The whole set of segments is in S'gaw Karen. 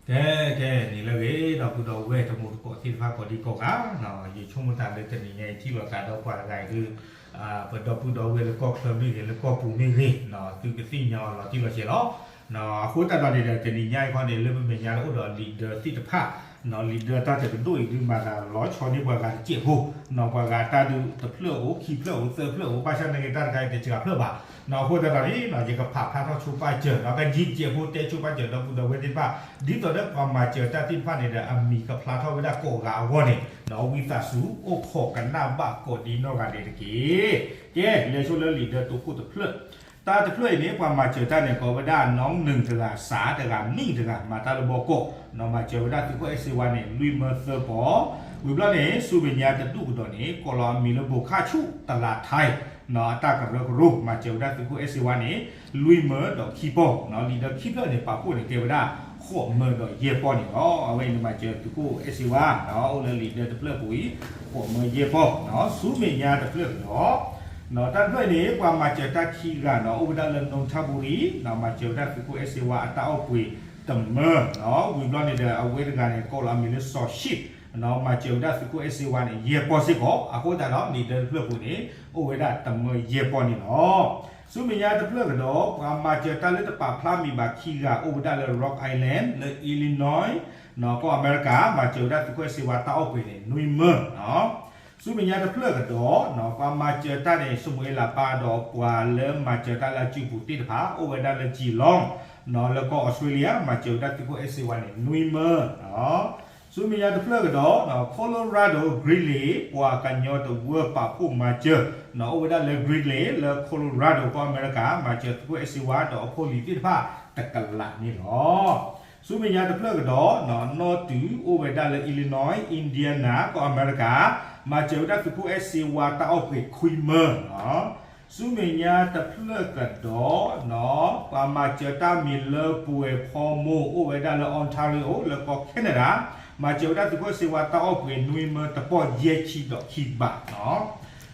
ကဲ ကဲ နံၤလၢအဂ့ၤ ဒီပုၢ်ဒီဝဲၢ်တံၤသကိးသ့ၣ်တဖၣ်ကိးဒံကိးဂၤ, ယဆိကမိၣ်တၢ်လၢတနံၤညါအံၤထံၣ်လိာ်သးဒီးပှၤတဂၤအံၤဒုး ပဒီပုၢ်ဒီဝဲၢ်လၢကီၢ်ချၢမ့ၢ်ဂ့ၤ လၢကီၢ်ပူၤမ့ၢ်ဂ့ၤ, သုကသ့ၣ်ညါအီၤလီၤတံၢ်လီၤဆဲးလီၤ. အဃိသတးဒီးန့ၣ်ဒီး တနံၤညါအံၤခီန့ၣ် လၢပမဲာ်ညါလၢအိၣ်ဒီး leader သ့ၣ်တဖၣ်, leader တၢ်တကဒိၣ်အံၤဒုး မၤသးလီၤဆီန့ၢ်ပှၤဂၤတစဲးဖိ, ပှၤဂၤတၢ်ဒုးတဖျၢၣ်အိၣ် ခံဖျၢၣ်အိၣ် သၢဖျၢၣ်အိၣ် ဘၣ်ဆၣ်နာ်က့တၢ်တခါအံၤတစှၤဖျၢၣ်ဘၣ်. အဃိသတးဒီးန့ၣ် ယကဖးဖျါထီၣ်ဆိပာ်စၢၤ ဒီးကယံာ်တစဲးဖိတဲဆိပာ်စၢၤ ဒီပုၢ်ဒီဝဲၢ်သ့ၣ်တဖၣ် ဒ်သိးဒီးပှၤမၤစၢၤတၢ်သ့ၣ်တဖၣ်န့ၣ်ဒီး အမံၤကဖျါထီၣ်ဝဲဒၣ်ကိးဂၤအဂီၢ်န့ၣ် ဝံသးစူၤ အိၣ်ခိးကနၣ်ဘၣ်ကိးဒံနီၢ်ဂၤဒဲးတက့ၢ်. ကဲ လဲၤဆိလၢ leader တိခိၣ်တဖျၢၣ်, တၢ်တဖျၢၣ်အံၤန့ၣ် ပှၤမၤစၢၤတၢ်န့ၣ် ကိးဝဲဒၣ် နီၢ်နုၣ်တဂၤ စးတဂၤ မံၣ်တဂၤ မၤတၢ်လၢဘီကီး, မၤစၢၤဝဲဒၣ်သုးခိၣ်အဲၣ်စ့ဝါန့ၣ် လွံၢ်မၢသၢပီၤ, ဝံၤဘျီန့ၣ် ဆူမဲာ်ညါတဒူၣ်ကဒီးန့ၣ် ကိးလီၤအမံၤလၢ ဘိၣ်ခၣ်ဆူၣ် တလးထါ အတၢ်ကရၢကရိ မၤစၢၤဝဲဒၣ်သုးခိၣ်အဲၣ်စ့ဝါန့ၣ် လွံၢ်မၢဒီးခံပီၤ, leader ခံဖျၢၣ်န့ၣ် ပာ်ဖှိၣ်န့ၣ် ကဲဝဲဒၣ် ဃိးမၢဒီးယဲၢ်ပီၤန့ၣ်လီၤ. အဝဲအံၤန့ၣ်မၤစၢၤသုးခိၣ်အဲၣ်စ့ဝါ အိၣ်လၢ leader တဖျၢၣ်ပူၤအံၤ ဃိးမၢယဲၢ်ပီၤ, ဆူမဲာ်ညါတဖျၢၣ်ကဒီး တၢ်တဖျၢၣ်အံၤန့ၣ် ပှၤမၤစၢၤတၢ်ခံဂၤန့ၣ် အိၣ်ဝဲဒၣ်လၢ နူၣ်ထၣ်ဘူရံ မၤစၢၤဝဲဒၣ်သုးခိၣ်အဲၣ်စ့ဝါအတၢ်အီၣ်ပှ့ၤတမၢ, ဝံၤဘျီန့ၣ်ဒီး အဝဲတဂၤန့ၣ် ကိးလီၤအမံၤလၢ စီၤၡံး မၤစၢၤဝဲဒၣ်သုးခိၣ်အဲၣ်စ့ဝါန့ၣ် ယဲၢ်ပီၤစ့ၢ်ကီး, အဃိသတးဒီး leader တဖျၢၣ်ပူၤန့ၣ် အိၣ်ဝဲဒၣ်တမၢယဲၢ်ပီၤန့ၣ်လီၤ. ဆူမဲာ်ညါတဖျၢၣ်ကဒီး ပှၤမၤစၢၤတၢ်လၢတပာ်ဖျါမံၤဘၣ်ခံဂၤ အိၣ်ဝဲဒၣ်လၢ Rock Island လၢ Illinois ကီၢ်အမဲရကၤ မၤစၢၤဝဲဒၣ်သုးခိၣ်အဲၣ်စ့ဝါတၢ်အီၣ်ပှ့ၤန့ၣ် နွံမၢ ဆူမဲာ်ညါတဖျၢၣ်ကဒီး ပှၤမၤစၢၤတၢ်န့ၣ် စမူၤအ့လးပၢ်ဒီး ပှၤလၢမၤစၢၤတၢ်လၢအစုပူၤသ့ၣ်တဖၣ် အိၣ်ဝဲဒၣ်လၢ Geelong လၢကီၢ်အီစထြ့လယါ မၤစၢၤဝဲဒၣ်သုးခိၣ်အဲၣ်စ့ဝါန့ၣ် နွံမၢ ဆူမဲာ်ညါတဖျၢၣ်ကဒီး Colorado Greeley ပှၤကညီတဝၢပာ်ဖှိၣ်မၤစၢၤ အိၣ်ဝဲဒၣ်လၢ Greeley လၢ Colorado ကီၢ်အမဲရကၤ မၤစၢၤသုးခိၣ်အဲၣ်စ့ဝါဒီးအဖိအလံၤသ့ၣ်တဖၣ်တကလးန့ၣ်လီၤ. ဆူမဲာ်ညါတဖျၢၣ်ကဒီး နီၢ်တုၤ အိၣ်ဝဲဒၣ်လၢ Illinois Indiana ကီၢ်အမဲရကၤ မၤစၢၤဝဲဒၣ်သုးခိၣ်အဲၣ်စ့ဝါတၢ်အီၣ်ပှ့ၤခွံမၢ ဆူမဲာ်ညါတဖျၢၣ်ကဒီး ပှၤမၤစၢၤတၢ်မံၤလၢပှဲၤဖီမိၢ် အိၣ်ဝဲဒၣ်လၢ Ontario လၢကီၢ် Canada မၤစၢၤဝဲဒၣ်သုးခိၣ်အဲၣ်စ့ဝါတၢ်အီၣ်ပှ့ၤနွံမၢတပီၢ်ယဲၢ်ဆံဒီးခံဘး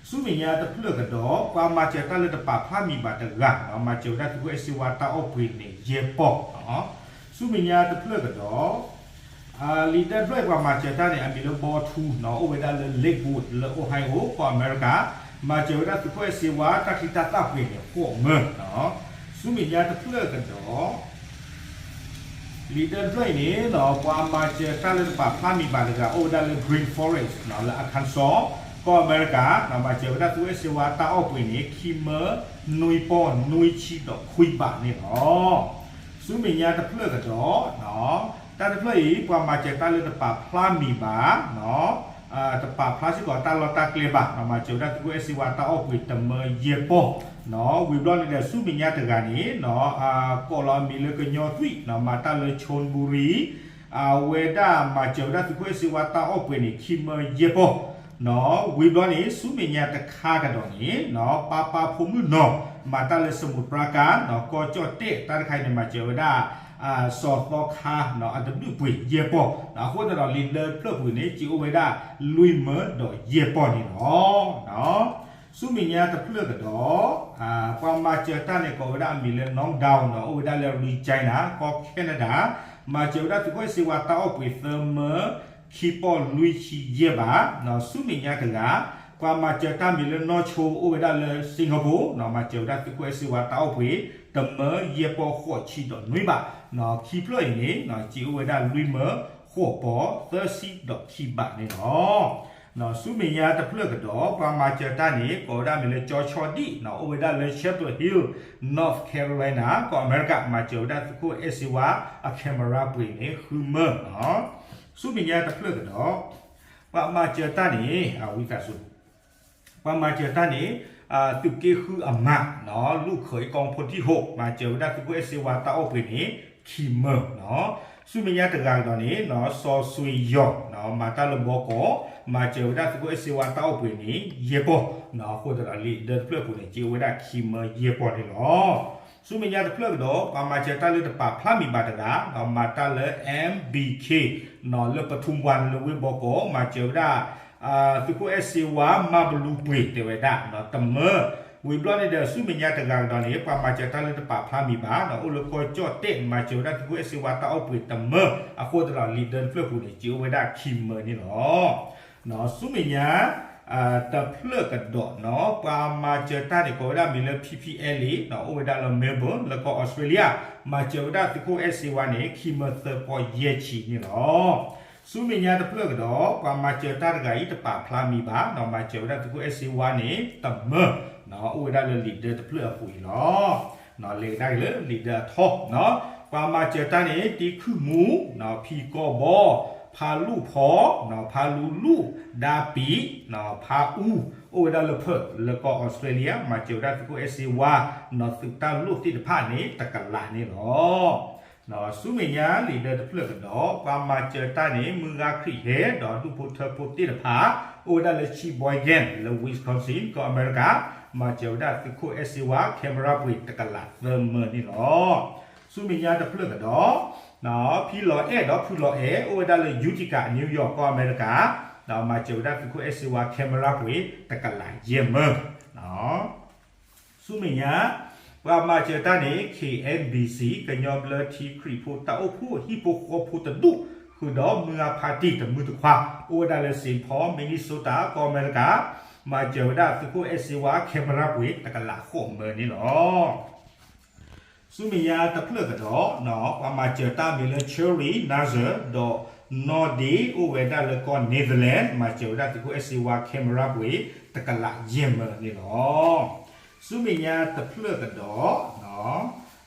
ဆူမဲာ်ညါတဖျၢၣ်ကဒီး ပှၤမၤစၢၤတၢ်လၢတပာ်ဖျါမံၤဘၣ်တဂၤ မၤစၢၤဝဲဒၣ်သုးခိၣ်အဲၣ်စ့ဝါတၢ်အီၣ်ပှ့ၤန့ၣ် ယဲၢ်ပီၢ် ဆူမဲာ်ညါတဖျၢၣ်ကဒီး လံာ်ဒၢတဖျၢၣ်အံၤ ပှၤမၤစၢၤတၢ်န့ၣ် အမံၤလၢ ဘီထူ အိၣ်ဝဲဒၣ်လၢ Lakewood လၢ Ohio ကီၢ်အမဲရကၤ မၤစၢၤဝဲဒၣ်သုးခိၣ်အဲၣ်စ့ဝါတၢ်ချံတၢ်သၣ်ပှ့ၤန့ၣ် ဃိးမၢ ဆူမဲာ်ညါတဖျၢၣ်ကဒီး လံာ်ဒၢတဖျၢၣ်အံၤန့ၣ် ပှၤမၤစၢၤတၢ်လၢတပာ်ဖျါမံၤဘၣ်တဂၤ အိၣ်ဝဲဒၣ်လၢ Green Forest လၢ Arkansas ကီၢ်အမဲရကၤ မၤစၢၤဝဲဒၣ်သုးခိၣ်အဲၣ်စ့ဝါတၢ်အီၣ်ပှ့ၤန့ၣ် ခံမၢ နွံပီၢ် နွံဆံဒီးခွံဘးန့ၣ်လီၤ. ဆူမဲာ်ညါတဖျၢၣ်ကဒီး တၢ်တဖျၢၣ်အံၤ ပှၤမၤစၢၤတၢ်လၢတပာ်ဖျါမံၤဘၣ် တပာ်ဖျါစ့ၢ်ကီးတၢ်လီၢ်တၢ်ကျဲဘၣ် မၤစၢၤဝဲဒၣ်သုးခိၣ်အဲၣ်စ့ဝါတၢ်အီၣ်ပှ့ၤတမၢယဲၢ်ပီၢ် ဝံၤဘျီန့ၣ်ဒီး ဆူမဲာ်ညါတဂၤန့ၣ် ကိးလီၤအမံၤလၢကညီသွံၣ် မၤတၢ်လၢ Chonburi အဝဲဒၣ်မၤစၢၤဝဲဒၣ်သုးခိၣ်အဲၣ်စ့ဝါတၢ်အီၣ်ပှ့ၤန့ၣ် ခံမၢယဲၢ်ပီၢ် ဝံၤဘျီန့ၣ် ဆူမဲာ်ညါတခါကဒီးန့ၣ် ပၢ်ပၢ်ဖိမုၣ်နီၢ် မၤတၢ်လၢ စမူးပြၢကါ ကီၢ်ကၠီၣ်တဲၣ် တၢ်တခါအံၤန့ၣ် မၤစၢၤဝဲဒၣ် စီၤသီခါ အတဘျုးပှ့ၤယဲၢ်ပီၢ် အဃိသတးဒီး လံာ်ဒၢတဖျၢၣ်ပူၤန့ၣ် စံးအိၣ်ဝဲဒၣ် လွံၢ်မၢဒီးယဲၢ်ပီၢ်န့ၣ်လီၤ. ဆူမဲာ်ညါတဖျၢၣ်ကဒီး ပှၤမၤစၢၤတၢ်န့ၣ် ကိးဝဲဒၣ်အမံၤလၢ နီၢ်ဒၢဝ် အိၣ်ဝဲဒၣ်လၢ Regina ကီၢ် Canada မၤစၢၤဝဲဒၣ်သုးခိၣ်အဲၣ်စ့ဝါတၢ်အီၣ်ပှ့ၤသၢမၢ ခံပီၢ်လွံၢ်ဆံယဲၢ်ဘး ဆူမဲာ်ညါတဂၤ ပှၤမၤစၢၤတၢ်မံၤလၢ နီၢ်ဆိ အိၣ်ဝဲဒၣ်လၢ Singapore မၤစၢၤဝဲဒၣ်သုးခိၣ်အဲၣ်စ့ဝါတၢ်အီၣ်ပှ့ၤ တမၢယဲၢ်ပီၢ်ဃိးဆံဒီးနွံဘး ခံဖျၢၣ်အံၤန့ၣ် စံးအိၣ်ဝဲဒၣ်လွံၢ်မၢ ဃိးပီၢ် သၢဆံဒီးခံဘးန့ၣ်လီၤ. ဆူမဲာ်ညါတဖျၢၣ်ကဒီး ပှၤမၤစၢၤတၢ်န့ၣ် ကိးဝဲဒၣ်မံၤလၢ ကၠီဆီဒံၣ် အိၣ်ဝဲဒၣ်လၢ Chapel Hill, North Carolina ကီၢ်အမဲရကၤ မၤစၢၤဝဲဒၣ်သုးခိၣ်အဲၣ်စ့ဝါအ camera ပှ့ၤန့ၣ် ဃုမၢ ဆူမဲာ်ညါတဖျၢၣ်ကဒီး ပှၤမၤစၢၤတၢ်န့ၣ် ဝံသးစူၤ ပှၤမၤစၢၤတၢ်န့ၣ် သုးက့ဃုအမး လူၢ်ခၢၣ်အံၤကီၢ်ဖိထံၣ်ဟိး မၤစၢၤဝဲဒၣ်သုးခိၣ်အဲၣ်စ့ဝါတၢ်အီၣ်ပှ့ၤန့ၣ် ခံမၢ ဆူမဲာ်ညါတဂၤကဒီးန့ၣ် စီၤစွ့ၤယီၤ မၤတၢ်လၢဘီကီး မၤစၢၤဝဲဒၣ်သုးခိၣ်အဲၣ်စ့ဝါတၢ်အီၣ်ပှ့ၤန့ၣ် ယဲၢ်ပီၢ် အဃိသတးဒီးလံာ်ဒၢတဖျၢၣ်ပူၤန့ၣ် စံးအိၣ်ဝဲဒၣ်ခံမၢယဲၢ်ပီၢ်န့ၣ်လီၤ. ဆူမဲာ်ညါတဖျၢၣ်ကဒီး ပှၤမၤစၢၤတၢ်လၢတပာ်ဖျါမံၤဘၣ်တဂၤ မၤတၢ်လၢ MBK လၢပထူၣ်ပှၢ်လၢဝ့ၢ်ဘီကီး မၤစၢၤဝဲဒၣ် သုးခိၣ်အဲၣ်စ့ဝါမၤဘလူပှ့ၤတဲဝဲဒၣ် တမၢ ဝံၤဘျီန့ၣ်ဒီး ဆူမဲာ်ညါတဂၤကဒီးန့ၣ် ပှၤမၤစၢၤတၢ်လၢတပာ်ဖျါမံၤဘၣ် ဒီးအိၣ်လၢကီၢ်ကၠီၣ်တဲၣ် မၤစၢၤဝဲဒၣ်သုးခိၣ်အဲၣ်စ့ဝါတၢ်အိၣ်ပှ့ၤတမၢ အဃိသတးဒီး leader တဖျၢၣ်ပူၤန့ၣ် စံးအိၣ်ဝဲဒၣ်ခံမၢန့ၣ်လီၤ. ဆူမဲာ်ညါ တဖျၢၣ်ကဒီးနီၤ ပှၤမၤစၢၤတၢ်န့ၣ် ကိးဝဲဒၣ်မံၤလၢ ဖံဖံအဲလ့ အိၣ်ဝဲဒၣ်လၢ Melbourne လၢကီၢ်အီစထြ့လယါ မၤစၢၤဝဲဒၣ်သုးခိၣ်အဲၣ်စ့ဝါန့ၣ် ခံမၢသၢပီယဲၢ်ဆံန့ၣ်လီၤ. ဆူမဲာ်ညါတဖျၢၣ်ကဒီး ပှၤမၤစၢၤတၢ်တဂၤအံၤတပာ်ဖျါမံၤဘၣ် ဒီးမၤစၢၤဝဲဒၣ်သုးခိၣ်အဲၣ်စ့ဝါန့ၣ် တမၢ အိၣ်ဝဲဒၣ်လၢ leader တဖျၢၣ်အပူၤအံၤလီၤ. လဲၤကဒါက့ၤလၢ leader အထီ ပှၤမၤစၢၤတၢ်န့ၣ် တံခုၣ်မူ ဖံကီၢ်ဘီ ဖးလူၣ်ဖီ ဖးလူလူၣ် ဒါပံၤ ဖးအူ အိၣ်ဝဲဒၣ်လၢ Perth လၢကီၢ်အီစထြ့လယါ မၤစၢၤဝဲဒၣ်သုးခိၣ်အဲၣ်စ့ဝါ နီၤသုးတၢ်လိၣ်သ့ၣ်တဖၣ်န့ၣ် တကလးန့ၣ်လီၤ. ဆူမဲာ်ညါ leader တဖျၢၣ်ကဒီး ပှၤမၤစၢၤတၢ်န့ၣ် မုၢ်ဂၤခရံာ်ဟဲ ဒီးဒူၣ်ဖိထၢဖိသ့ၣ်တဖၣ် အိၣ်ဝဲဒၣ်လၢ Sheboygan လၢ Wisconsin ကီၢ်အမဲရကၤ မၤစၢၤဝဲဒၣ်သုးခိၣ်အဲၣ်စ့ဝါ camera ပှ့ၤတကလးသၢမၢန့ၣ်လီၤ. ဆူမဲာ်ညါတဖျၢၣ်ကဒီး ဖံလီၤအဲၣ်ဒီးဖုလီၤအဲၣ် အိၣ်ဝဲဒၣ်လၢ Utica New York ကီၢ်အမဲရကၤ ဒီးမၤစၢၤဝဲဒၣ်သုးခိၣ်အဲၣ်စ့ဝါ camera ပှ့ၤတကလးယဲၢ်မၢ ဆူမဲာ်ညါ ပှၤမၤစၢၤတၢ်န့ၣ် K N B C ကညီဘျၢထံခရံာ်ဖိတၢ်အိၣ်ဖှိၣ်ဟံၣ်ဖိဃီဖိတဒူၣ် ဃုာ်ဒီးမုၢ်ဂၤဖါတံၢ်တမုၢ်တခွါ အိၣ်ဝဲဒၣ်လၢ Saint Paul Minnesota ကီၢ်အမဲရကၤ မၤစၢၤဝဲဒၣ်သုးခိၣ်အဲၣ်စ့ဝါ camera ပှ့ၤတကလးဃိးမၢန့ၣ်လီၤ. ဆူမဲာ်ညါတဖျၢၣ်ကဒီး ပှၤမၤစၢၤတၢ်မံၤလၢ Cherry Nazar ဒီး Norde အိၣ်ဝဲဒၣ်လၢကီၢ် Netherlands မၤစၢၤဝဲဒၣ်သုးခိၣ်အဲၣ်စ့ဝါ camera ပှ့ၤတကလးယဲၢ်မၢန့ၣ်လီၤ. ဆူမဲာ်ညါတဖျၢၣ်ကဒီး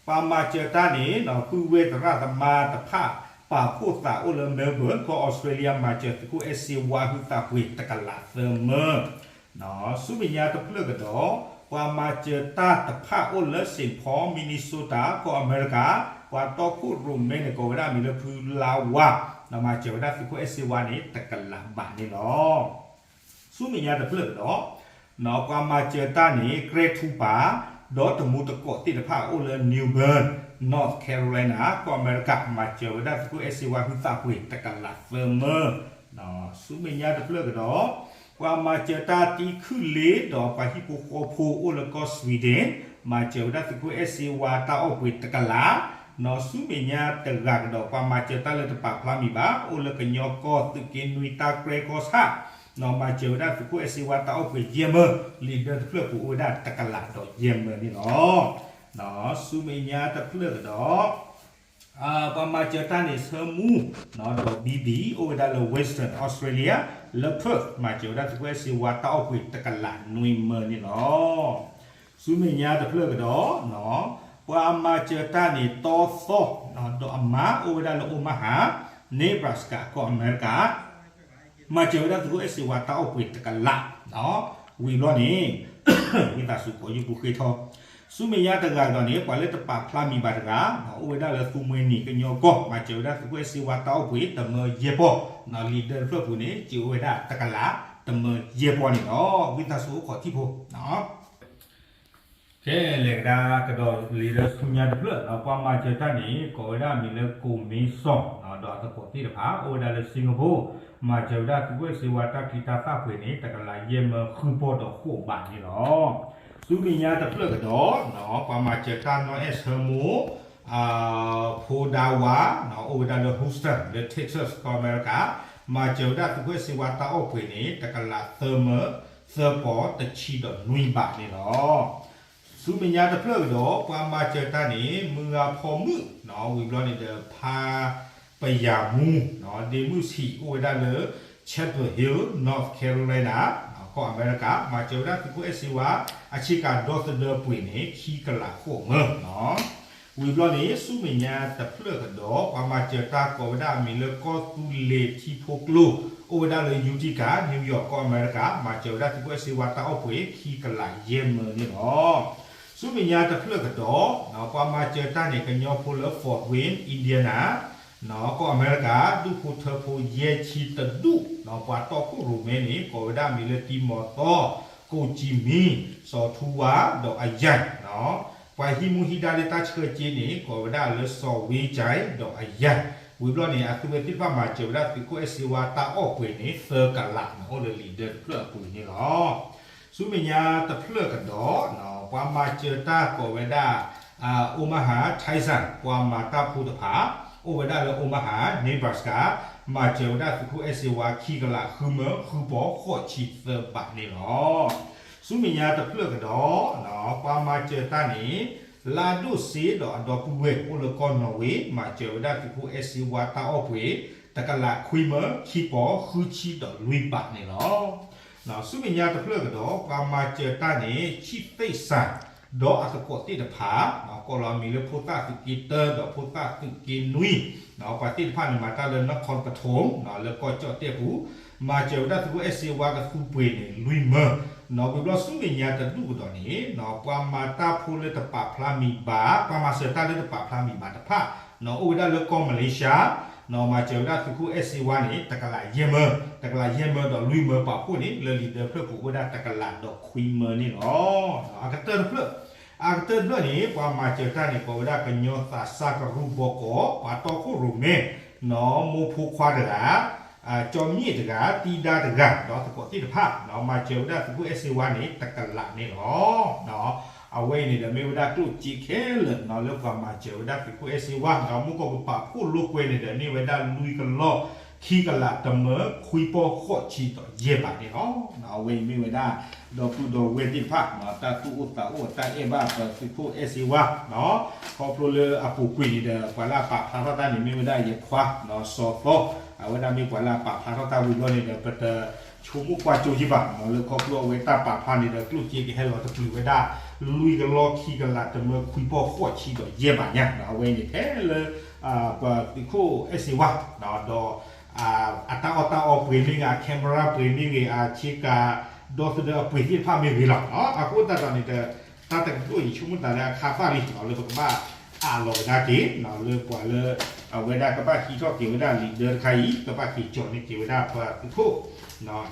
ပှၤမၤစၢၤတၢ်န့ၣ် ပုၢ်ဝဲၢ်သရၣ်သမါတဖၣ် ပာ်ဖှိၣ်သးအိၣ်လၢ Melbourne ကီၢ်အီစထြ့လယါ မၤစၢၤသုးခိၣ်အဲၣ်စ့ဝါဟုသးပှ့ၤတကလးသၢမၢ ဆူမဲာ်ညါတဖျၢၣ်ကဒီး ပှၤမၤစၢၤတၢ်တဖၣ်အိၣ်လၢ Saint Paul Minnesota ကီၢ်အမဲရကၤ ပှၤတီခိၣ်ရိၣ်မဲန့ၣ် ကိးဝဲဒၣ်မံၤလၢဖုလါဝါ ဒီးမၤစၢၤဝဲဒၣ်သုးခိၣ်အဲၣ်စ့ဝါန့ၣ် တကလးဘးန့ၣ်လီၤ. ဆူမဲာ်ညါတဖျၢၣ်ကဒီး ပှၤမၤစၢၤတၢ်န့ၣ် ကြဲထူပၤ ဒီးတမူတကိးသ့ၣ်တဖၣ်အိၣ်လၢ New Bern, North Carolina ကီၢ်အမဲရကၤ မၤစၢၤဝဲဒၣ်သုးခိၣ်အဲၣ်စ့ဝါဟုသးပှ့ၤတကလးသၢမၢ ဆူမဲာ်ညါတဖျၢၣ်ကဒီး ပှၤမၤစၢၤတၢ်တံခုၣ်လ့ဒီးပှၤဟံၣ်ဖိဃီဖိအိၣ်လၢကီၢ် Sweden မၤစၢၤဝဲဒၣ်သုးခိၣ်အဲၣ်စ့ဝါတၢ်အိၣ်ပှ့ၤတကလး နီၤဆူမဲာ်ညါတဂၤကဒီး ပှၤမၤစၢၤတၢ်လၢတပာ်ဖျါမံၤဘၣ် အိၣ်လၢကညီကီၢ်သုးက့နွံတၢ်ကြဲကီၢ်ဆၣ် နီၤမၤစၢၤဝဲဒၣ်သုးခိၣ်အဲၣ်စ့ဝါတၢ်အိၣ်ပှ့ၤယဲၢ်မၢ leader တဖျၢၣ်ပူၤအိၣ်ဝဲဒၣ်တကလးဒီးယဲၢ်မၢန့ၣ်လီၤ. ဆူမဲာ်ညါတဖျၢၣ်ကဒီး ပှၤမၤစၢၤတၢ်န့ၣ် ဆၢမူ ဒီး ဘံဘံ အိၣ်ဝဲဒၣ်လၢ Western Australia လၢ Perth မၤစၢၤဝဲဒၣ်သုးခိၣ်အဲၣ်စ့ဝါတၢ်အိၣ်ပှ့ၤတကလးနွံမၢန့ၣ်လီၤ. ဆူမဲာ်ညါတဖျၢၣ်ကဒီး ပှၤမၤစၢၤတၢ်န့ၣ် တီသီ ဒီးအမါ အိၣ်ဝဲဒၣ်လၢ Omaha, Nebraska ကီၢ်အမဲရကၤ မၤစၢၤဝဲဒၣ်သုးခိၣ်အဲၣ်စ့ဝါတၢ်အိၣ်ပှ့ၤတကလး ဝံၤဘျီန့ၣ် ဝံသးစူၤကိးယူၢ်ပူၤဃ့ထီ ဆူမဲာ်ညါတဂၤကဒီးန့ၣ် ပှၤလၢတပာ်ဖျါမံၤဘၣ်တဂၤ အိၣ်ဝဲဒၣ်လၢသူမှဲနံၤကညီကီၢ် မၤစၢၤဝဲဒၣ်သုးခိၣ်အဲၣ်စ့ဝါတၢ်အိၣ်ပှ့ၤတမၢယဲၢ်ပီၢ် leader တဖျၢၣ်ပူၤန့ၣ် စံးဝဲဒၣ်တကလး တမၢယဲၢ်ပီၢ်န့ၣ်လီၤ. ဝံသးစူၤအိၣ်ခိးထံၣ်ဖိ ကဲ လဲၤကဒါကဒီးလံာ်လၢဆူညါတဖျၢၣ် ပှၤမၤစၢၤတၢ်န့ၣ် ကိးဝဲဒၣ်မံၤလၢကိးမ့စီၣ် ဒီးအသကိးသ့ၣ်တဖၣ် အိၣ်ဝဲဒၣ်လၢ Singapore မၤစၢၤဝဲဒၣ်သုးခိၣ်အဲၣ်စ့ဝါတၢ်ချံတၢ်သၣ်ပှ့ၤန့ၣ် တကလးယဲၢ်မၢဃုပီၢ်ဒီးဃိးဘးန့ၣ်လီၤ. ဆူမဲာ်ညါတဖျၢၣ်ကဒီး ပှၤမၤစၢၤတၢ်နီၢ်အဲၣ်ဆၢမိၢ် ဖိဒါဝါ အိၣ်ဝဲဒၣ်လၢ Houston လၢ Texas ကီၢ်အမဲရကၤ မၤစၢၤဝဲဒၣ်သုးခိၣ်အဲၣ်စ့ဝါတၢ်အိၣ်ပှ့ၤန့ၣ် တကလးသၢမၢ သၢပီၢ်တဆံဒီးနွံဘးန့ၣ်လီၤ. ဆူမဲာ်ညါတဖျၢၣ်ကဒီး ပှၤမၤစၢၤတၢ်န့ၣ် မုၢ်ဂၤဖီမုၣ် ဝံၤဘျီန့ၣ်ဒီး ဖါပယၤမူ ဒ့မုၣ်ဆံး အိၣ်ဝဲဒၣ်လၢ Chapel Hill, North Carolina ကီၢ်အမဲရကၤ မၤစၢၤဝဲဒၣ်သုးခိၣ်အဲၣ်စ့ဝါ အဆ့ကၤဒီသဒၢပှ့ၤန့ၣ် ခံကလးဃိးမၢ ဝံၤဘျီန့ၣ် ဆူမဲာ်ညါတဖျၢၣ်ကဒီး ပှၤမၤစၢၤတၢ်ကိးဝဲဒၣ်အမံၤလၢကီၢ်သူလ့ၤထံဖိကျိ အိၣ်ဝဲဒၣ်လၢ Utica, New York ကီၢ်အမဲရကၤ မၤစၢၤဝဲဒၣ်သုးခိၣ်အဲၣ်စ့ဝါတၢ်အိၣ်ပှ့ၤ ခံကလးယဲၢ်မၢန့ၣ်လီၤ. ဆူမဲာ်ညါတဖျၢၣ်ကဒီး ပှၤမၤစၢၤတၢ်န့ၣ် ကညီဖိလၢ Fort Wayne, Indiana ကီၢ်အမဲရကၤ ဒူၣ်ဖိထၢဖိယဲၢ်ဆံတဒူၣ် ပှၤတီခိၣ်ရိၣ်မဲန့ၣ် ကိးဝဲဒၣ်အမံၤလၢတံမီၤသီ, ကိၣ်ကံမံ, စီၤထူဝါ ဒီးအယဲၢ် ပှၤဟံးမူဟံးဒါလၢတၢ်ဆှၢက့န့ၣ် ကိးဝဲဒၣ်လၢစီၤဝ့ကၠဲးဒီးအယဲၢ် ဝံၤဘျီန့ၣ် အသုဝဲသ့ၣ်တဖၣ်မၤစၢၤဝဲဒၣ်သုးခိၣ်အဲၣ်စ့ဝါတၢ်အိၣ်ပှ့ၤန့ၣ် သၢကလးန့ၣ် အိၣ်လၢလံာ်ဒၢတဖျၢၣ်အပူၤန့ၣ်လီၤ. ဆူမဲာ်ညါတဖျၢၣ်ကဒီး, ပှၤမၤစၢၤတၢ်ကိးဝဲဒၣ် Omaha Tyson ပှၤမၤတၢ်ဖိတဖၣ် အိၣ်ဝဲဒၣ်လၢ Omaha Nebraska မၤစၢၤဝဲဒၣ်သုးခိၣ်အဲၣ်စ့ဝါခံကလး ဃုမၢဃုပီၤဃိးဆံသၢဘးန့ၣ်လီၤ. ဆူမဲာ်ညါတဖျၢၣ်ကဒီး, ပှၤမၤစၢၤတၢ်န့ၣ် လါဒိၣ်စ့ဒီးအဒီပုၢ်ဝဲၢ်အိၣ်လၢကီၢ်နီၣ်ဝ့ မၤစၢၤဝဲဒၣ်သုးခိၣ်အဲၣ်စ့ဝါတၢ်အီၣ်ပှ့ၤ တကလးခွံမၢခံပီၤဃုဆံဒီးလွံၢ်ဘးန့ၣ်လီၤ. ဆူမဲာ်ညါတဖျၢၣ်ကဒီး ပှၤမၤစၢၤတၢ်န့ၣ် ဆံၣ်သ့ၣ်စၢ် ဒီးအသကိးသ့ၣ်တဖၣ် ကိးလီၤအမံၤလၢဖိသၣ်သုးက့တၢဒီးဖိသၣ်သုးက့နွံ, ပှၤသ့ၣ်တဖၣ်န့ၣ် မၤတၢ်လၢနီၢ်ခီပထိၣ် လၢကီၢ်ကၠီၣ်တဲၣ်ပူၤ, မၤစၢၤဝဲဒၣ်သုးခိၣ်အဲၣ်စ့ဝါကသူပှ့ၤန့ၣ် လွံၢ်မၢ, ဝံၤဘျီဆူမဲာ်ညါတဒူၣ်ကဒီးန့ၣ် ပှၤမၤတၢ်ဖိလၢတပာ်ဖျါမံၤဘၣ်, ပှၤမၤစၢၤတၢ်လၢတပာ်ဖျါမံၤဘၣ်တဖၣ် အိၣ်ဝဲဒၣ်လၢကီၢ်မလ့ၡါ, မၤစၢၤဝဲဒၣ်သုးခိၣ်အဲၣ်စ့ဝါန့ၣ် တကလးယဲၢ်မၢ, တကလးယဲၢ်မၢဒီးလွံၢ်မၢပာ်ဖှိၣ်န့ၣ် လၢလံာ်ဒၢဖျၢၣ်ပူၤအိၣ်ဝဲဒၣ်တကလးဒီးခွံမၢန့ၣ်လီၤ. အကတၢၢ်တဖျၢၣ်, အကတၢၢ်တဖျၢၣ်န့ၣ် ပှၤမၤစၢၤတၢ်န့ၣ် ကိးဝဲဒၣ်ကညီသးစၢ်ကရူၢ်ဘီကီး ပှၤတီခိၣ်ရိၣ်မဲ နီၢ်မိၢ်ဖိခွါတဂၤ, ကၠီမ့ၣ်တဂၤ, တံဒါတဂၤ ဒီးသကိးသ့ၣ်တဖၣ် မၤစၢၤဝဲဒၣ်သုးခိၣ်အဲၣ်စ့ဝါန့ၣ် တကလးန့ၣ်လီၤ. အဝဲအံၤန့ၣ်ဒီးမ့ၢ်ဝဲဒၣ်ကျိၣ်စ့ခဲလၢာ် လၢပှၤမၤစၢၤဝဲဒၣ်သုးခိၣ်အဲၣ်စ့ဝါ ဒီးမုၢ်ကီၢ်ပပာ်ဖှိၣ်လိာ်ကွဲန့ၣ်ဒီးန့ၢ်ဝဲဒၣ်လွံၢ်ကလီၢ် ခံကလးတမၢခွံပီၤဃိးဆံဒီးယဲၢ်ဘးန့ၣ်လီၤ. အဝဲအံၤမ့ၢ်ဝဲဒၣ် ဒီပုၢ်ဒီဝဲၢ်သ့ၣ်တဖၣ် တၢ်သူၣ်အိၣ်သးအိၣ်တၢ်အဲၣ်ဘၣ်ပသုးခိၣ်အဲၣ်စ့ဝါ ခီဖျိလၢအပူၤကွံာ်န့ၣ်ဒီး ပှၤလၢအပာ်ဖျါထီၣ်တၢ်န့ၣ် မ့ၢ်ဝဲဒၣ်ယခွါ စီၤသီ, အဝဲဒၣ်မ့ၢ်ပှၤလၢအပာ်ဖျါထီၣ်တၢ်ဝံၤဘျီန့ၣ်ဒီး ပတဆိကမိၣ်ကွၢ်ကၠိယံဘၣ် လၢခီဖျိအဝဲတၢ်ပာ်ဖျါန့ၣ်ဒီး ကျိၣ်စ့ကဟဲလီၤတပျုာ်ဝဲဒၣ် လွံၢ်ကလီၢ်ခံကလးတမၢခွံပီၤဃိးဆံဒီးယဲၢ်ဘးညါ အဝဲအံၤန့ၣ်ထဲလၢ ပသုးခိၣ်အဲၣ်စ့ဝါ ဒီး အတၢ်အီၣ်တၢ်အီပှ့ၤမ့ၢ်ဂ့ၤ အ camera ပှ့ၤမ့ၢ်ဂ့ၤ အဆ့ကၤ ဒီသဒၢအပှ့ၤသ့ၣ်တဖၣ်မ့ၢ်ဂ့ၤလီၤ. အဃိသတးဒီးန့ၣ်ဒီး တၢ်တကဒိၣ်အံၤ ဆိကမိၣ်သးလၢအခါဘၣ်လံ လၢပကဘၣ်အးလီၤကဒါက့ၤ လၢပှၤလၢ အဝဲဒၣ်ကဘၣ်ဟံးထီၣ်က့ၤဝဲဒၣ်လံာ်ဒၢတခါအံၤ ကဘၣ်က့ၤကၠီၤန့ၢ်က့ၤဝဲဒၣ်ပသုးခိၣ်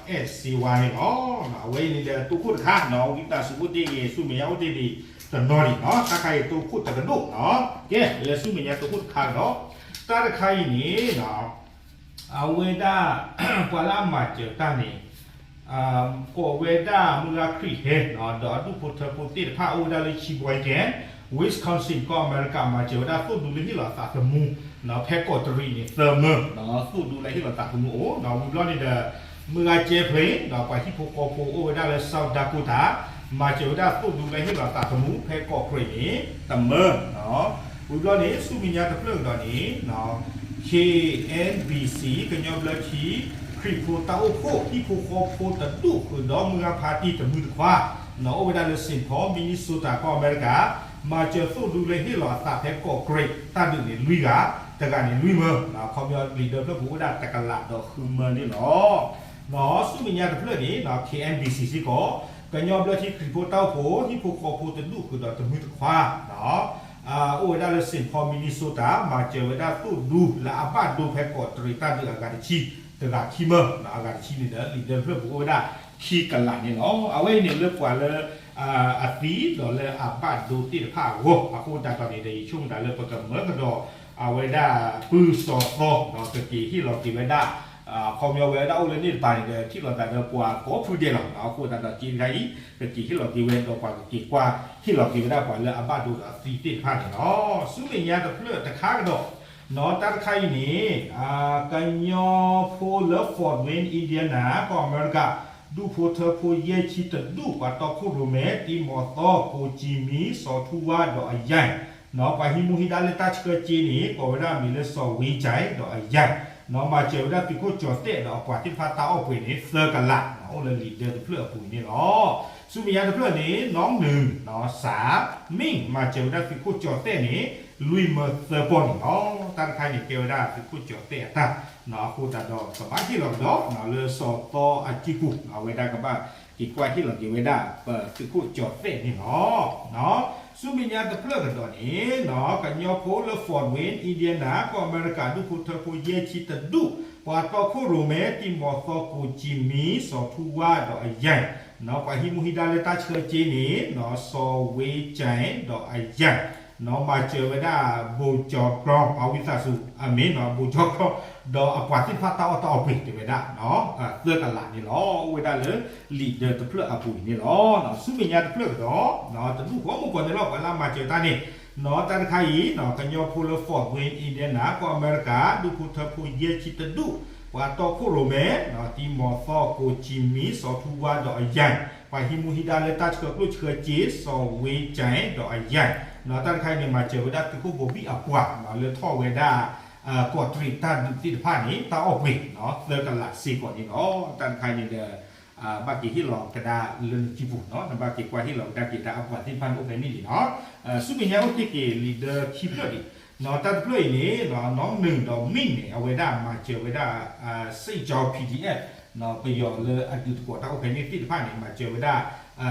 အဲၣ်စ့ဝါန့ၣ်လီၤ. အဝဲအံၤန့ၣ်ဒီးတိခိၣ်တခါ ဝံသးစူၤအိၣ်တ့ၢ်ဂ့ၤ ဆူမဲာ်ညါအိၣ်တ့ၢ်ဒံးတနီၤဒံး တၢ်ခါအံၤတိခိၣ်တကဒိၣ် ကဲ လဲၤဆူမဲာ်ညါတိခိၣ်တခါဒီး တၢ်တခါအံၤန့ၣ် အဝဲဒၣ် ပှၤလၢအမၤစၢၤတၢ်န့ၣ် ကိးဝဲဒၣ်မုၢ်ဂၤခရံာ်ဟဲ ဒီးအဒူၣ်ဖိထၢဖိသ့ၣ်တဖၣ်အိၣ်ဝဲဒၣ်လၢ Sheboygan Wisconsin ကီၢ်အမဲရကၤ မၤစၢၤဝဲဒၣ်သိၣ်ဒူလၢဟ့ၣ်လီၤအသးသမူ ဖဲကီးတရံးန့ၣ် သၢမၢ သိၣ်ဒူလၢဟ့ၣ်လီၤသးသမူအိၣ် ဝံၤဘျီန့ၣ်ဒီး မုၢ်ဂၤကဲဖျ့ ဒီးပှၤဟံၣ်ဖိဃီဖိအိၣ်ဝဲဒၣ်လၢ South Dakota မၤစၢၤဝဲဒၣ်သိၣ်ဒူလၢဟ့ၣ်လီၤသးသမူ ဖဲကီးကြံးန့ၣ် တမၢ ဝံၤဘျီန့ၣ် ဆူမဲာ်ညါတဖျၢၣ်ကဒီးန့ၣ် K N B C ကညီဘျၢထံ ခရံာ်ဖိတၢ်အိၣ်ဖှိၣ် ဟံၣ်ဖိဃီဖိတဒူၣ်ဃုာ်ဒီးမုၢ်ဂၤဖါတံၢ်တမုၢ်တခွါ အိၣ်ဝဲဒၣ်လၢ Saint Paul Minnesota ကီၢ်အမဲရကၤ မၤစၢၤသိၣ်ဒူလၢဟ့ၣ်လီၤအသးဖဲကီးကြံး တၢ်ဒုးန့ၣ်လွံၢ်ဂၤ တဂၤန့ၣ်လွံၢ်မၢ ခီပညီလံာ်ဒၢဖျၢၣ်ပူၤအိၣ်ဝဲဒၣ်တကလးဒီးဃုမၢန့ၣ်လီၤ. ဆူမဲာ်ညါတဖျၢၣ်န့ၣ် K N B C စ့ၢ်ကီး ကညီဘျၢထံခရံာ်ဖိတၢ်အိၣ်ဖှိၣ် ဟံၣ်ဖိဃီဖိတဒူၣ်ဃုာ်ဒီးတမုၢ်တခွါ အိၣ်ဝဲဒၣ်လၢ Saint Paul Minnesota မၤစၢၤဝဲဒၣ်သိၣ်ဒူလၢအဘၣ်ဒိဖဲကီးတရံးတၢ်ဒုးအဂၤတဆံ တဂၤခံမၢ အဂၤတဆံန့ၣ်ဒီး လံာ်ဒၢဖျၢၣ်ပူၤအိၣ်ဝဲဒၣ်ခံကလးန့ၣ်လီၤ. အဝဲအံၤန့ၣ်လၢပှၤလၢ အသံဒီးလၢအဘၣ်ဒိသ့ၣ်တဖၣ်အဂီၢ် အဃိသတးဒီးန့ၣ်ဒီး ယဆိကမိၣ်သးလၢပကမၢကဒီး အဝဲဒၣ်ပုၢ်စီၤသီ ဒီးကက့ၤဟ့ၣ်လီၤက့ၤဝဲဒၣ် ခီပညီဝဲဒၣ်အိၣ်လၢန့ၣ်တပၤန့ၣ်ဒီး ထံၣ်လိာ်သးဒီးပှၤကိးဖုဒဲးလီၤ. အဃိသတးဒီးက့တခါအံၤ ကက့ၤဟ့ၣ်လီၤက့ၤဝဲဒီးပှၤကက့ၤကွၢ်ဟ့ၣ်လီၤက့ၤဝဲဒၣ်ပှၤလၢအဘၣ်ဒိဒီးအသံသ့ၣ်တဖၣ်န့ၣ်လီၤ. ဆူမဲာ်ညါတဖျၢၣ်တခါကဒီး တၢ်တခါအံၤန့ၣ် ကညီဖိလၢ Fort Wayne Indiana ကီၢ်အမဲရကၤ ဒူၣ်ဖိထၢဖိယဲၢ်ဆံတဒူၣ် ပှၤတီခိၣ်ရိၣ်မဲ တံၤမီၤသီ ကိးကံမံ စီၤထူဝါဒီးအယဲၢ် ပှၤဟံးမူဟံးဒါလၢတၢ်ဆှၢက့န့ၣ် ကိးဝဲဒၣ်မံၤလၢစီၤဝ့ကၠဲးဒီးအယဲၢ် မၤစၢၤဝဲဒၣ်သုးခိၣ်ကၠီၤသဲးဒီးအပှၤသ့ၣ်တဖၣ်တၢ်အီၣ်ပှ့ၤန့ၣ် သၢကလး အိၣ်လၢလံာ်ဒၢတဖျၢၣ်အပူၤန့ၣ်လီၤ. ဆူမဲာ်ညါတဖျၢၣ်န့ၣ် နီၢ်နုၢ် စး မ့ၢ် မၤစၢၤဝဲဒၣ်သုးခိၣ်ကၠီၤသဲးန့ၣ် လွံၢ်မၢသၢပီၢ်န့ၣ်လီၤ. တၢ်တခါန့ၣ်ကဲဝဲဒၣ်သုးခိၣ်ကၠီၤသဲးအတၢ် အဃိသတးဒီးကဘၣ်ဟ့ၣ်လီၤကဒီး လၢစီၤသီအစုပူၤ အဝဲဒၣ်ကဘၣ်က့ၤကွၢ်ဟ့ၣ်လီၤက့ၤဝဲဒၣ် ပသုးခိၣ်ကၠီၤသဲးန့ၣ်လီၤ. ဆူမဲာ်ညါတဖျၢၣ်ကဒီးန့ၣ် ကညီဖိလၢ Fort Wayne Indiana ကီၢ်အမဲရကၤ ဒူၣ်ဖိထၢဖိယဲၢ်ဆံတဒူၣ် ပှၤတီခိၣ်ရိၣ်မဲ တံၤမီၤသီ ကိးကံမံ စီၤထူဝါဒီးအယဲၢ် ပှၤဟံးမူဟံးဒါလၢတၢ်ဆှၢက့န့ၣ် စီၤဝ့ကၠဲးဒီးအယဲၢ် နီၢ်မၤစၢၤဝဲဒၣ် ဘိၣ်ကၠီၤကြီ အဝံသးစူၤ အမ့ၢ်နီၢ် ဘိၣ်ကၠီၤကြီ ဒီးအပှၤသ့ၣ်တဖၣ်တၢ်အီၣ်တၢ်အီပှ့ၤ တဲဝဲဒၣ် သၢကလးန့ၣ်လီၤ. အိၣ်ဝဲဒၣ်လၢ လံာ်ဒၢတဖျၢၣ်အပူၤအံၤန့ၣ်လီၤ. ဆူမဲာ်ညါတဖျၢၣ်ကဒီး တဒူၣ်ဃီမုၢ်ကီၢ်န့ၣ်လီၤ ပှၤလၢအမၤစၢၤတၢ်န့ၣ် နီၢ်တၢ်တခါအံၤ ကညီဖိလၢ Fort Wayne Indiana ကီၢ်အမဲရကၤ ဒူၣ်ဖိထၢဖိယဲၢ်ဆံတဒူၣ် ပှၤတီခိၣ်ရိၣ်မဲ တံၤမီၤသီ ကိၣ်ကၠံမံ စီၤထူဝါဒီးအယဲၢ် ပှၤဟံးမူဟံးဒါလၢတၢ်ဆှၢကျိၣ်ဆှၢစ့ စီၤဝ့ကၠဲဒီးအယဲၢ် နီၢ်တၢ်တခါအံၤန့ၣ် မၤစၢၤဝဲဒၣ်သုးခိၣ်ဘိၣ်ဘံၣ်အပှၤ လၢထီၣ်ဝဲဒၣ် ကီးတရံးတၢ်ဒုးသ့ၣ်တဖၣ်န့ၣ် တၢ်အီၣ်ပှ့ၤ သၢကလးစ့ၢ်ကီးန့ၣ်လီၤ. တၢ်တခါအံၤန့ၣ်ဒီး ဘၣ်က့ၤဟ့ၣ်လီၤကဒါလၢနစုပူၤနီၢ် နဘၣ်က့ၤကွၢ်ဟ့ၣ်လီၤကဒါက့ၤတၢ်အပှၤသ့ၣ်တဖၣ်န့ၣ်အိၣ်ဖဲန့ၣ်လံနီၢ်. ဆူမဲာ်ညါအိၣ်တ့ၢ်က့ၤလံာ်ဒၢခံဖျၢၣ်ဒံး နီၢ်တၢ်တဖျၢၣ်အံၤန့ၣ် နီၢ်နုၣ်ဒီးမံၣ်န့ၣ် အဝဲဒၣ်မၤစၢၤဝဲဒၣ် စ့ၣ်ကၠီ P D F ပယီၤလၢအဒုးသကိးတၢ်အိၣ်ဖဲန့ၣ်သ့ၣ်တဖၣ်န့ၣ် မၤစၢၤဝဲဒၣ်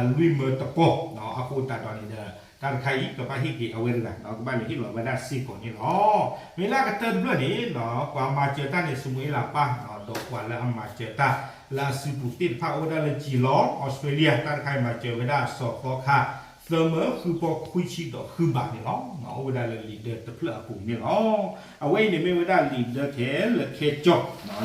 လွံၢ်မၢတပီၢ် အဃိသတးဒီးန့ၣ်ဒီး တၢ်တခါအံၤ ကဘၣ်ဟ့ၣ်က့ၤအဝဲတဂၤ ကဘၣ်လဲၤဟ့ၣ်လီၤဝဲဒၣ်စ့ၢ်ကီးန့ၣ်လီၤ. မ့ၢ်လၢအကတၢၢ်တဖျၢၣ်န့ၣ် ပှၤမၤစၢၤတၢ်န့ၣ် စမူၤအ့လးပၢ် ဒီးပှၤလၢအမၤစၢၤတၢ်လၢအစုပူၤသ့ၣ်တဖၣ် အိၣ်ဝဲဒၣ်လၢ Geelong Australia တၢ်တခါအံၤမၤစၢၤဝဲဒၣ်စီၤသီခါ သၢမၢဃုပီၢ်ခွံဆံဒီးဃုဘးန့ၣ်လီၤ. အိၣ်ဝဲဒၣ်လၢလံာ်ဒၢတဖျၢၣ်အပူၤန့ၣ်လီၤ. အဝဲအံၤန့ၣ်မ့ၢ်ဝဲဒၣ်လံာ်ဒၢထဲလၢခဲကၠီ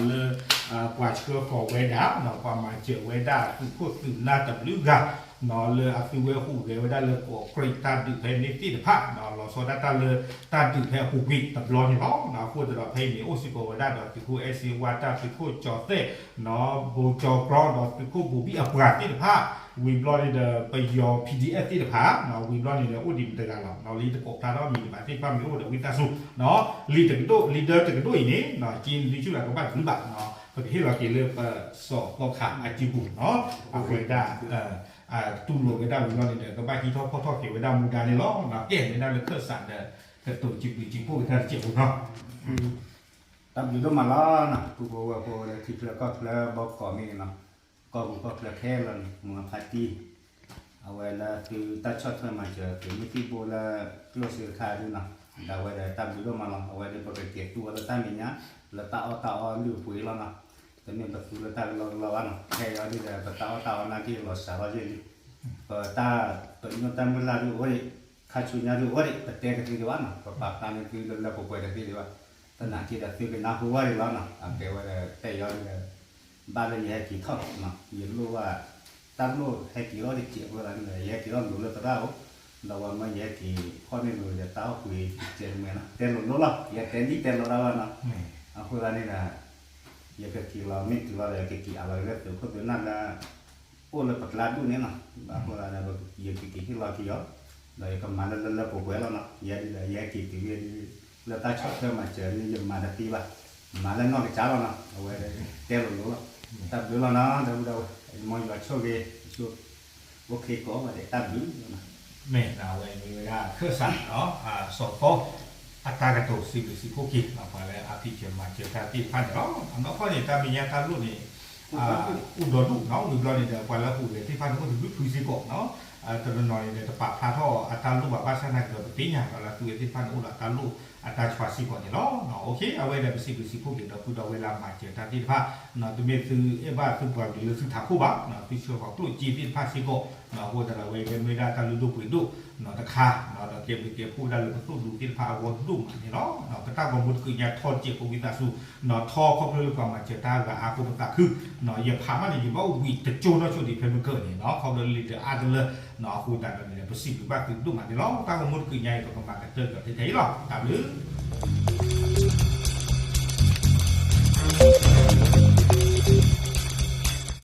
လၢ ပှၤဆှၢဃီၤဝဲဒၣ် ပှၤမၤစၢၤဝဲဒၣ်သုးခိၣ်သုးနၢ်တဘျုးဂၤ လၢအသုးဝဲဟူးဂဲၤဝဲဒၣ်လၢကီးတရံးတၢ်ဒုးဖဲန့ၣ်သ့ၣ်တဖၣ် လီၤဆီဒၣ်တၢ်လၢတၢ်ဒုးဖဲအပူၤကွံာ်တဘျီန့ၣ်လီၤ. အဃိသတးဒီးဖဲအံၤန့ၣ် အိၣ်စ့ၢ်ကီးဝဲဒၣ်ဒီးသုးခိၣ်အဲၣ်စ့ဝါတၢ် သုးခိၣ်ကၠီၤသဲး ဘိၣ်ကၠီၤကြီ ဒီးသုးခိၣ်ဘိၣ်ဘံၣ်အပှၤသ့ၣ်တဖၣ် ဝံၤဘျီန့ၣ်ဒီးပယီၤ P D F သ့ၣ်တဖၣ် ဝံၤဘျီန့ၣ်ဒီးအိၣ်ဒံးမတဂၤလီၤ. လၢတကိးဖျါထီၣ်မံၤတဘၣ်သ့ၣ်တဖၣ်မ့ၢ်အိၣ်ဒီးဝံသးစူၤ လံာ်တကဒိၣ် လံာ်ဒၢတကဒိၣ်အံၤန့ၣ် က့နသုဆူၣ်လၢကဘၣ်တဘျုးဘၣ် ပကဟ့ၣ်လီၤက့ၤလၢပစီၤသီခါအစုပူၤနီၢ် အဝဲဒၣ် တူၢ်လိာ်ဝဲဒၣ်ဝံၤဘျီန့ၣ်ဒီး ကဘၣ်ဟံးထီၣ်ဖီၣ်ထီၣ်က့ၤဝဲဒၣ်မူဒါန့ၣ်လီၤ. ကဲန့ၣ်ဒၣ်လၢခၢၣ်စးဒီး ကတိၤစံးဘျုးစံးဖှိၣ်က့ၤတၢ်တစဲးဖိနီၢ် တၢ်ဘျုးဒိၣ်မးလီၤနီၤ ပုၢ်ဖိဝဲၢ်ဖိလၢထံချၢကီၢ်ချၢဘီကီးမ့ၢ်ဂ့ၤနီၤ ကီၢ်ပူၤကီၢ်ချၢခဲလၢာ်န့ၣ် မုၢ်ဂၤဖါတံၢ် အဝဲလၢသုတၢ်ဆီၣ်ထွဲမၤစၢၤ သုးမုၢ်သံၣ်ဘိလၢကျိၣ်စ့တခါဒုနီၤ ဒီးအဝဲဒီးတၢ်ဘျုးဒိၣ်မးလီၤ. အဝဲဒီးပကကဲၤသူအီၤလၢတၢ်မဲာ်ညါ လၢတၢ်အီၣ်တၢ်အီလုၢ်အပှ့ၤလီၤနီၤ. တမ့ၢ်ပသူလၢတၢ်ကလီကလီဘၣ်နီၤ ခဲအံၤဒုဒီး ပတၢ်အီၣ်တၢ်အီနာ်က့လီၤစှၤလီၤယဲၢ်လံ ပတၢ်ပညိၣ်တၢ်မုၢ်လၢ်ဒုအိၣ်ဒံး ခါဆူညါဒုအိၣ်ဒံး ပတဲတသ့ဒံးဘၣ်နီၤ ပပာ်ဖျါန့ၢ်သုလၢလၢပှဲၤပှဲၤတသ့ဒံးဘၣ် သနာ်က့ဒီးသုကနၢ်ဟူဝဲဒံးလီၤနီၤ အကဲဝဲဒီးတဲယီၤဒုဒီး ဘၣ်လၢယဟဲက့ၤထီၣ်နီၤ ယလိၣ်ဘၣ်တၢ်လိၣ်ဟဲက့ၤထီၣ်တစဲးဖိသးန့ၣ်ဒီး ယဟဲက့ၤထီၣ်လိၤလၢသရၣ်အိၣ် ဒီးဝဲမၢယဟဲက့ၤဖီၣ်န့ၢ်လိၤဒီးတၢ်အီၣ်ကွံာ်တစဲးတမဲာ်နီၤ တဲလိၤလိၤလီၤ ယတဲဒ်တဲလိၤဒၣ်ဘၣ်နီၤ အဃိသတးန့ၣ်ဒီး ယကက့ၤလီၤမ့ၢ်တုၤလီၤဒီး ယကက့ၤအးလီၤက့ၤလၢသုးခိၣ်သုးနၢ်လၢ အိၣ်လၢပကျါဒူၣ်န့ၣ်နီၤ အဃိသတးဒီး ယကက့ၤဟ့ၣ်လီၤက့ၤအီၤ ဒီးယကမၤလၢလၢလၢပှဲၤပှဲၤလီၤနီၤ ယဲဒုဒီး ယဟဲက့ၤတုၤဝဲဒု လၢတၢ်ဆီၣ်ထွဲမၤစၢၤဒု ယမၤတသ့ဘၣ် မၤလၢနီၢ်ကစၢ်လီၤနီၤ အဝဲတဲလိၤလိၤလီၤ တၢ်ဘျုးလီၤနီၤ ဒီပုၢ်ဒီဝဲၢ် မ်ယွၤဆိၣ်ဂ့ၤ အိၣ်ခ့ကိးဂၤဒဲး တၢ်ဘျုးလီၤနီၤ မ့ၢ်ဝဲဒၣ်ခၢၣ်စးနီၤ စီၤသီ အတၢ်ကတိၤစံးဘျုးစံးဖှိၣ်က့ၤ ပှၤလၢအဖံးစၢၤမၤစၢၤတၢ်သ့ၣ်တဖၣ်န့ၣ်လီၤ. အနီၢ်ကီၢ်န့ၣ် တၢ်မဲာ်ညါတၢ်လိၣ်န့ၣ် အိၣ်ဒီဒူၣ်နီၤ ဝံၤဘျီန့ၣ်ဒီး ပှၤလၢဟူးဂဲၤသ့ၣ်တဖၣ်န့ၣ် အိၣ်တဘျုးဖုစ့ၢ်ကီးနီၤ တနီၤနီၤန့ၣ်ဒီး တပာ်ဖျါထီၣ်အတၢ်လိၣ်ဘၣ် ဘၣ်ဆၣ်သနာ်က့ဒီး ပသ့ၣ်ညါဒီးလၢသုဝဲသ့ၣ်တဖၣ်န့ၣ် အိၣ်ဒီးတၢ်လိၣ်အတၢ်ဆှၢစ့ၢ်ကီးန့ၣ်လီၤ. အဝဲဒီးပစံးဘျုးစံးဖှိၣ်က့ၤဒီပုၢ်ဒီဝဲၢ်လၢအမၤစၢၤတၢ်သ့ၣ်တဖၣ် တမ့ၢ်သုအဲၣ်ဘၣ်သုပှၤကလုာ်လၢသုထးခိၣ်ဘၣ် သုဆှၢဃီၤကျိၣ်စ့သ့ၣ်တဖၣ်စ့ၢ်ကီး အဃိသတးဒီး အဝဲကဲမ့ၢ်ဒၣ်တၢ်လုၢ်ဒိၣ်ပှ့ၤဒိၣ်တခါ ဒီးကဲဘျုးကဲဖှိၣ်ဒၣ်လၢပသိၣ်ဒူသ့ၣ်တဖၣ်အဂီၢ်ဒိၣ်မးန့ၣ်လီၤ. ပတၢ်ဂီၤမူတကုးညါထီတစဲးဖိဝံသးစူၤ ထီခီဖျိလၢပှၤမၤစၢၤတၢ်ဂၤအါကိးပသးခု ယဖးမးန့ၣ် ယဘၣ်အိၣ်ဘှံးတကၠိနီၢ်ဆိဒံးဖဲမုၢ်ကၢၢ်န့ၣ် ခီဖျိလၢလံာ်ဒၢအါတလၢ အဃိသတးဒီးန့ၣ် ပစံးဘျုးဘၣ်သုဒိၣ်မးန့ၣ်လီၤ. တၢ်ဂီၤမူတကုးညါအံၤ ပကမၤကတၢၢ်ကဒီးထဲအံၤလီၤ. တၢ်ဘျုး